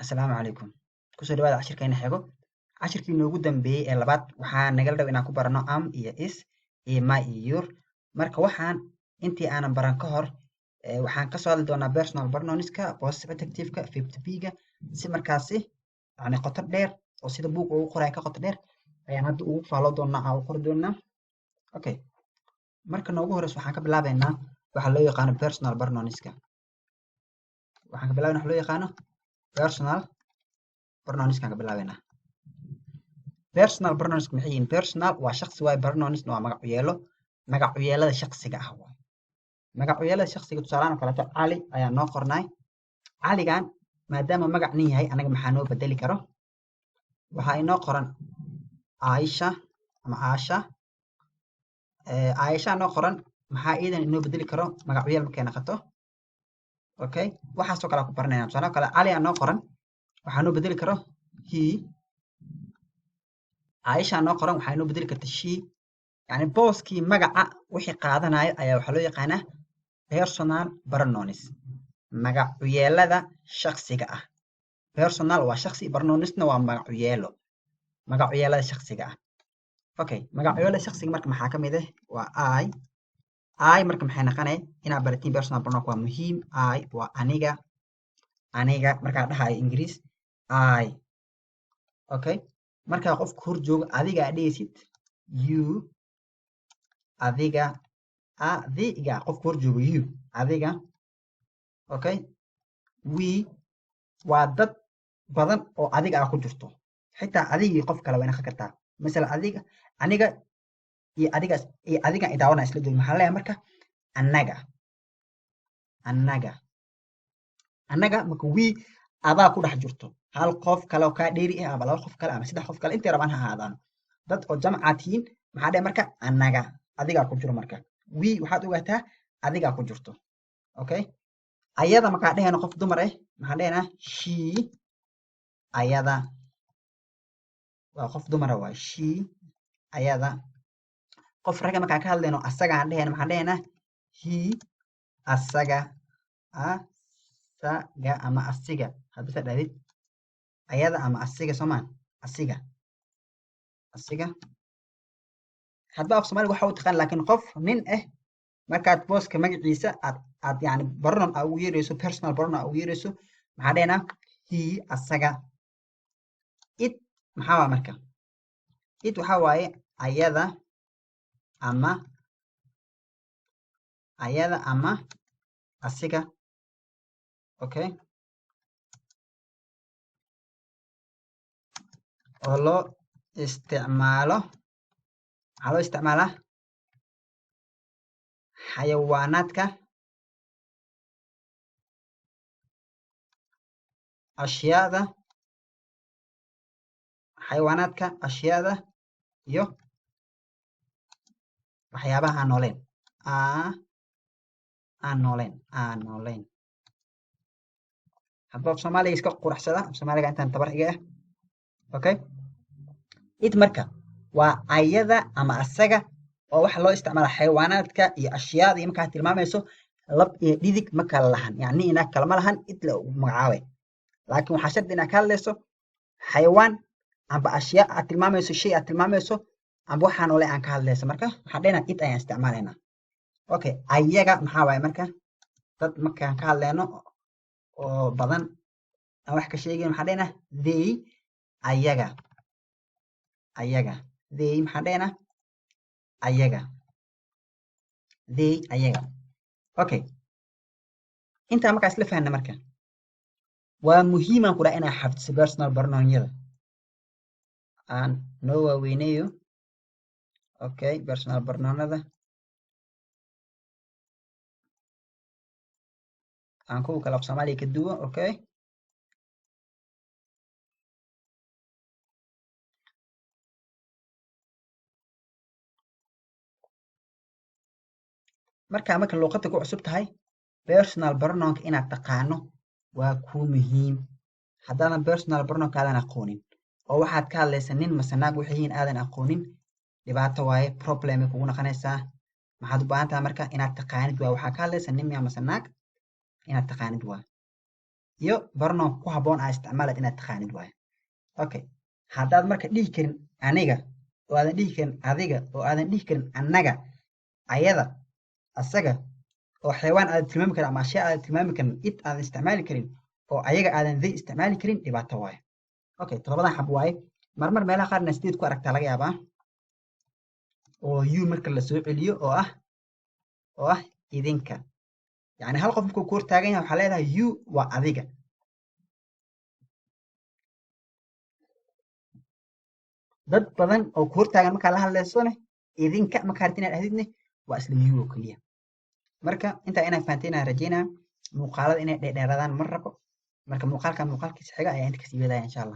Asalaamu calaykum. Kusoo dhawaada cashirkeena xigo. Cashirkii noogu dambeeyey ee labaad waxaa nagala dhow inaan ku barano am iyo is iyo my iyo your. Marka waxaan intii aanan baran ka hor waxaan kasoo hadli doonaa personal pronounska, possessive adjective-ka, verb to be-ga si markaasi yani qoto dheer oo sida buug ugu qoraya ka qoto dheer ayaan hadda ugu faalo doonaa aan u qori doonaa. Okay. Marka noogu horeyso waxaan ka bilaabeynaa waxa loo yaqaano personal pronounska. Waxaan ka bilaabeynaa waxa loo yaqaano personal pronounska ka bilaabeynaa. Personal pronouns maxay yihiin? Personal waa shakhsi waaye, pronouns waa magac u yeelo, magac u yeelada shakhsiga ah waaye. Magac u yeelada shakhsiga tusaalahan oo kaleeto Cali ayaa noo qornay. Caligan maadaama magac nin yahay anaga maxaa noo bedeli karo? Waxaa inoo qoran Aisha ama Aasha. Aisha noo qoran maxaa iidan inoo bedeli karo magac u yeel markay noqoto? Okay, waxaasoo kale aan ku baranayna. Tusaale kale Cali aa noo qoran waxaa noo bedeli karo he. Aisha noo qoran waxaa inoo bedeli karta she. Yani booskii magaca wixii qaadanayo ayaa waxaa loo yaqaanaa personal pronouns, magac u yeelada shakhsiga ah. Personal waa shakhsi, pronounsna waa magac u yeelo, magac u yeelada shakhsiga ah. Okay, magac u yeelada shakhsiga marka maxaa ka mid ah? Waa I. I marka maxay noqonay inaad baratiin personal pronoun waa muhiim. I waa aniga, aniga markaa dhahayo Ingiriis I. Okay, markaa qofka hor joogo adiga aad dhehaysid you, adiga, adiga qofka hor joogo you, adiga. Okay, we waa dad badan oo adiga aa ku jirto, xitaa adigii qof kale way noqon kartaa. Masala adiga, aniga iyo adiga iyo adigan i daawanaya isla joogo maxaa leeyahay marka annaga, annaga, annaga. Marka we adaa ku dhex jirto, hal qof kale oo kaa dheeri ah ama laba qof kale ama saddex qof kale intay rabaan ha ahaadaan, dad oo jamcaa tihiin maxaa dheh marka annaga, adigaa ku jiro. Marka we waxaad ogaataa adigaa ku jirto. Okay, ayada markaa dhehayno qof dumar ah maxaan dhehaynaa she, ayada waa qof dumara waay, she ayada. Qof ragga markaan ka hadlayno asagaan dhehayno maxaan dhehaynaa he, asaga, asaga ama asiga hadba saa dhahdid, ayada ama asiga soomaan, asiga, asiga hadba af Soomaaliga waxa u taqaan. Laakiin qof nin ah markaad booska magaciisa aad yani pronoun aa ugu yeerayso, personal pronoun aa ugu yeerayso maxaa dhehaynaa he, asaga. It maxaa waa marka? It waxaa waaye ayada ama ayada ama asiga. Okay, oo loo isticmaalo, maxaa loo isticmaalaa xayawaanaadka, ashyaada, xayawaanaadka, ashyaada iyo waxyaabaha aan nooleyn, aan nooleyn, aan nooleyn. Hadba af Soomaaliga iska quraxsada, af Soomaaliga intaan tabar iga ah. Okay, it marka waa ayada ama asaga oo waxa loo isticmaala xayawaanaadka iyo ashyaada iyo markaad tilmaamayso lab iyo dhidig ma kala lahan, yacni inaag kalama lahan it la ugu magacaabay. Laakiin waxaa shardi inaad ka hadlayso xayawaan amba ashyaa aad tilmaamayso, shay aad tilmaamayso amba waxaa noole aan ka hadlayso. Marka waxaan dhehnaa it ayaan isticmaalaynaa. Okay, ayaga maxaa waaye marka? Dad markaan ka hadlayno oo badan aan wax ka sheegayn maxaan dhehnaa they, ayaga, ayaga, they maxaan dhehnaa ayaga, they ayaga. Okay, intaa markaa isla fahanna marka waa muhiimaan ku dhaha inaa xafdiso personal pronoun-yada aan noo waaweyneeyo. Okay, personal pronoun-ada aan kuwa kale af Soomaaliga ka duwo. Okay, marka luuqadda ku cusub tahay personal pronoun-ka inaad taqaano waa kuu muhiim. Haddaadan personal pronoun-ka aadan aqoonin oo waxaad ka hadlaysa nin mase naag waxay yihiin aadan aqoonin, dhibaato waaye, problem ay kugu noqonaysaa. Maxaad u baahan tahay marka inaad taqaanid waa waxaa ka hadlaysa nin miya mase naag inaad taqaanid waa. Iyo pronoun ku habboon aa isticmaalayd inaad taqaanid waayo. Okay, haddaad marka dhihi karin aniga, oo aadan dhihi karin adiga, oo aadan dhihi karin annaga, ayada, asaga, oo xayawaan aadan tilmaami karin ama ashyaa aadan tilmaami karin, it aadan isticmaali karin, oo ayaga aadan they isticmaali karin, dhibaato waayo. Okay, 7dan xab waaye. Marmar meelaha qaarna 8 ku aragtaa laga yaabaa, oo you marka la soo celiyo, oo ah idinka. Yacni hal qof markuu ku hortaagan yahay, waxaa leedahay you waa adiga. Dad badan oo ku hortaagan markaa la hadlaysone, idinka markaa rabtid inaad dhahdidne, waa isla you oo keliya. Marka intaa inaa fahanteen aan rajeynaa. Muuqaalada inay dheerdheeraadaan ma rabo. Marka muuqaalka muuqaalkiisa xiga ayaa inta kasii wadaya, insha Allah.